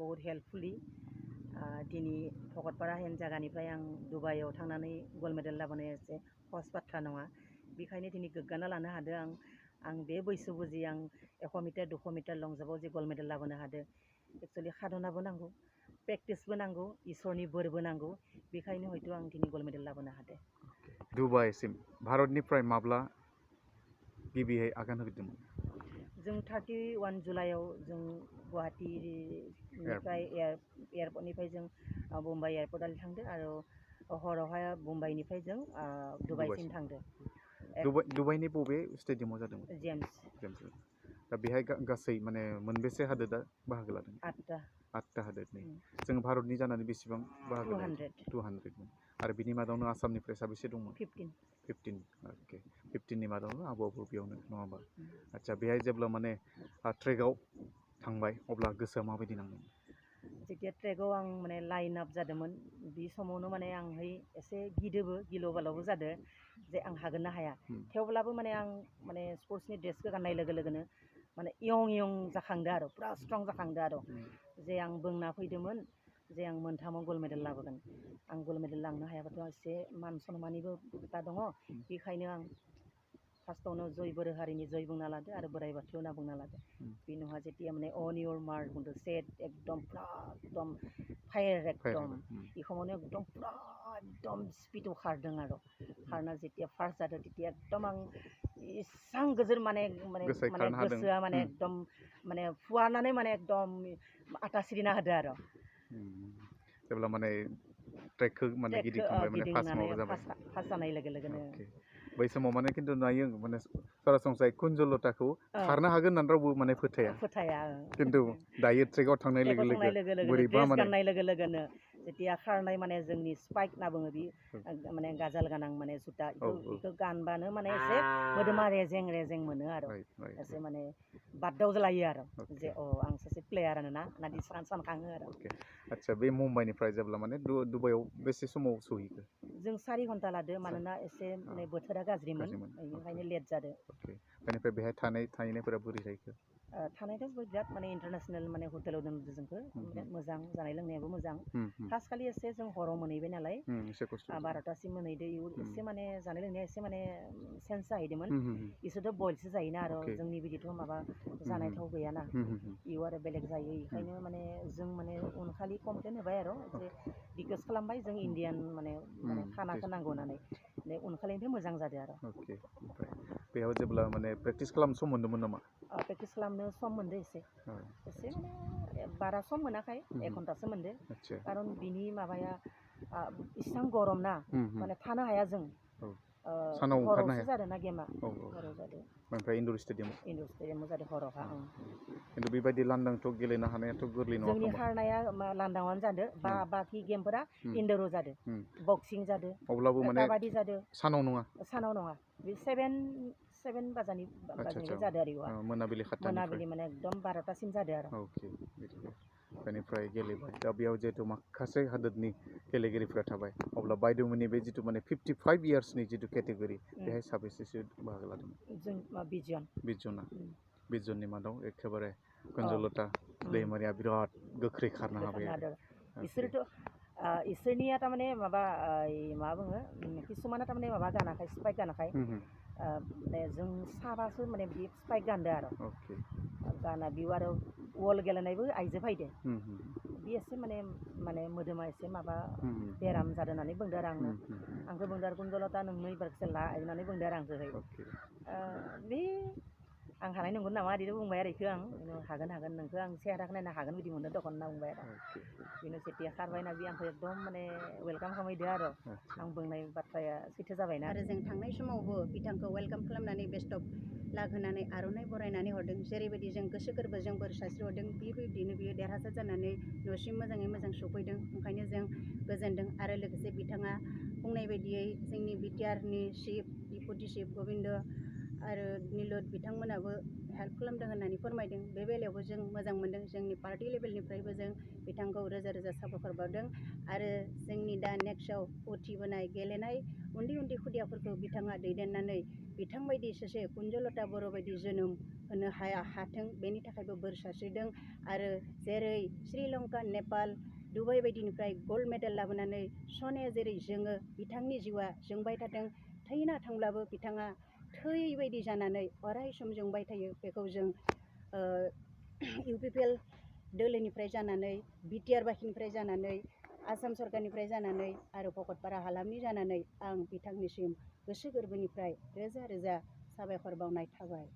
बहुत हेल्पफुली दिनै भकतपारा हेन जायगानिफ्राय आं दुबाइयाव थांनानै गल्ड मेडेल लाबोनाया एसे सहस बाथ्रा नङा बेखायनो दिनै गोग्गाना लानो हादों आं बे बैसोआवबो जि आं 100 मिटार 200 मिटार लं जाम्पआव जि गल्ड मेडेल लाबोनो हादों एक्चुअलि साधनाबो नांगौ प्रेक्टिसबो नांगौ इसोरनि बोरबो नांगौ बेखायनो हयथ' आं दिनै गल्ड मेडेल लाबोनो हादों दुबाइसिम भारतनिफ्राय माब्ला गिबियै आगान होदोंमोन जों 31 जुलाइआव जों गुवाहाटीनिफ्राय एयारपर्टनिफ्राय जों मुम्बाइ एयारपर्टआव थांदों आरो हरावहाय मुम्बाइनिफ्राय जों दुबाइसिम थांदों दुबाइनि बबे स्टेडियामाव जादोंमोन जेम्स दा बेहाय गासै माने मोनबेसे हादोरा बाहागो लादों 8टा हादोरनि जों भारतनि जानानै बेसेबां बाहागो लादों 200 आरो बिनि मादावनो आसामनिफ्राय साबेसे दंमोन 15 अके 15नि मादावनो आब'आबो बेयावनो नङा होमबा आচ্ছা बेहाय जेब्ला माने ट्रेकआव थांबाय अब्ला गोसोआ माबायदि नांदों जेतिया ट्रेकआव आं माने लाइन आप जादोंमोन बे समावनो माने आंहाय एसे गिदोबो गिलु बालुबो जादों जे आं हागोन ना हाया थेवब्लाबो माने आं माने स्पर्ट्सनि ड्रेसखौ गाननाय लोगो लोगोनो माने इयं जाखांदो आरो पुरा स्ट्रं जाखांदो आरो जे आं बुंना फैदोंमोन जे आं मोनथामाव गल्ड मेडेल लाबोगोन आं गल्ड मेडेल लांनो हायाबाथ' एसे मान सन्माननिबो खोथा दङ बेखायनो आं फार्स्टआवनो जय बर' हारिनि जय बुंना लादो आरो बोराइ बाथौ होनना बुंना लादो बे नङा जेतिया माने अन इयर मार्क बुंदो सेट एकदम पुरा एकदम फायार एकदम बे समावनो एकदम पुरा एकदम स्पिडआव खारदों आरो खारना जेतिया फार्स्ट जादों तेतिया एकदम आं इसां गोजोन माने गोसोआ माने एकदम माने फुवारनानै माने एकदम आटा सिरिना होदो आरो जेब्ला माने ट्रेकखौ माने गिदिंखांबाय माने फार्स्ट जानाय लोगो लोगोनो बै समाव माने खिन्थु नायो माने सरासनस्रायै कुन्जलताखौ खारनो हागोन होननानै रावबो माने फोथाया खिन्थु दायो ट्रेकआव थांनाय लोगो लोगो बोरैबा माने गाननाय लोगो लोगोनो जेतिया खारनाय माने जोंनि स्पाइक होनना बुङो बे माने गाजाल गोनां माने जुता बेखौ गानबानो माने एसे मोदोमा रेजें मोनो आरो एसे माने बादाव लायो आरो जे आं सासे प्लेयारानो ना होननानै सानखाङो आरो आচ্ছা बे मुम्बाइनिफ्राय जेब्ला माने दुबाइयाव बेसे समाव सहैखो जों 4 घन्टा लादो मानोना एसे माने बोथोरा गाज्रिमोन बेनिखायनो लेट जादो बेनिफ्राय बेहाय थाहैनायफोरा बोरै जाहैखो थानायथ' बिराद माने इन्टारनेसनेल माने हटेलाव दोनदो जोंखौ मोजां जानाय लोंनायाबो मोजां फार्स्ट खालि एसे जों हराव मोनहैबाय नालाय 12टासिम मोनहैदो एसे माने जानाय लोंनाया एसे माने चेन्ज जाहैदोंमोन इसोरथ' बइलसो जायोना आरो जोंनि बिदिथ' माबा जानायथाव गैयाना इउ आरो बेलेग जायो बेखायनो माने जों माने उनखालि कमप्लेन होबाय आरो जे रिकुवेस्ट खालामबाय जों इण्डियान माने खानाखौ नांगौ होननानै उनखालिनिफ्राय मोजां जादों आरो बेयाव जेब्ला माने प्रेक्टिस खालामनो सम मोन्दोंमोन नामा प्रेक्टिस खालामनो सम मोनदो एसे माने बारा सम मोनाखै 1 घन्टासो मोनदो खारन बिनि माबाया इसां गरम ना माने थानो हाया जों हरावसो जादों ना गेमा हराव जादों ओमफ्राय इनडोर स्टेडियामाव जादों हरावहा खिन्थु बेबायदि लांदांथ' गेलेनो हानायाथ' गोरलै नङा जोंनि खारनाया लांदांआवनो जादों बाखि गेमफोरा इनडोराव जादों बक्सिं जादों अब्लाबो माने काबादि जादों सानाव नङा बे 7 बाजानिफ्राय जादों आरो मोनाबिलि माने एकदम 12टासिम जादों आरो बेनिफ्राय गेलेबाय दा बेयाव जिहेतु माखासे हादोरनि गेलेगिरिफोरा थाबाय अब्ला बायद'मोननि बे जिथु माने 55 इयार्सनि जिथु केटेगरि बेहाय साबेसेसो बाहागो लादोंमोन जों 20 जननि मादाव एखेबारे कुन्जलता दैमारिया बिराद गोख्रै खारनो हाबाय इसोरनिया थारमाने माबा मा बुङो किसुमाना थारमाने माबा गानाखै स्पाइक गानाखै माने जों साबासो माने बिदि स्पाइक गानदो आरो गाना बिउ आरो बल गेलेनायबो आइजो फैदो बे एसे माने मोदोमा एसे माबा बेराम जादों होननानै बुंदो आरो आंखौ बुंदो आरो कुन्जलता नोंनो एबारसो ला होननानै बुंदो आरो आंखौहाय बे आं हानाय नंगौ नामा ओरैनो बुंबाय आरो बेखौ आं हागोन नोंखौ आं सेहेराखौ नायना हागोन बिदि मोनदों दखन होनना बुंबाय आरो बेनो जेतिया खारबायना बे आंखौ एकदम माने वेलकाम खालामहैदो आरो आं बुंनाय बाथ्राया सैथो जाबायना आरो जों थांनाय समावबो बिथांखौ वेलकाम खालामनानै बेस्ट अफ लाक होनानै आर'नाइ बरायनानै हरदों जेरैबायदि जों गोसो गोरबोजों बोर सारस्रिहरदों बेबायदिनो बियो देरहासार जानानै न'सिम मोजाङै मोजां सफैदों ओंखायनो जों गोजोनदों आरो लोगोसे बिथाङा बुंनाय बायदियै जोंनि बिटिआरनि चिफ डिपुटि चिफ गबिन्द आरो निलत बिथांमोनाबो हेल्प खालामदों होननानै फोरमायदों बे बेलायावबो जों मोजां मोनदों जोंनि पार्टि लेभेलनिफ्रायबो जों बिथांखौ रोजा रोजा साबायखर बावदों आरो जोंनि दा नेक्स्टआव उथिबोनाय गेलेनाय उन्दै खुदियाफोरखौ बिथाङा दैदेननानै बिथांबायदि सासे कुन्जलता बर' बायदि जोनोम होनो हाथों बेनि थाखायबो बोर सारस्रिदों। आरो जेरै श्रीलंका, नेपाल, दुबाइ बायदिनिफ्राय गल्ड मेडेल लाबोनानै सनाया जेरै जोङो बिथांनि जिउआ जोंबाय थाथों, थैना थांब्लाबो बिथाङा थै बायदि जानानै अराय सम जोंबाय थायो। बेखौ जों UPPL दोलोनिफ्राय जानानै, BTR बाखिनिफ्राय जानानै, आसाम सरकारनिफ्राय जानानै आरो भकतपारा हालामनि जानानै आं बिथांनिसिम गोसो गोरबोनिफ्राय रोजा रोजा साबायखर बावनाय थाबाय।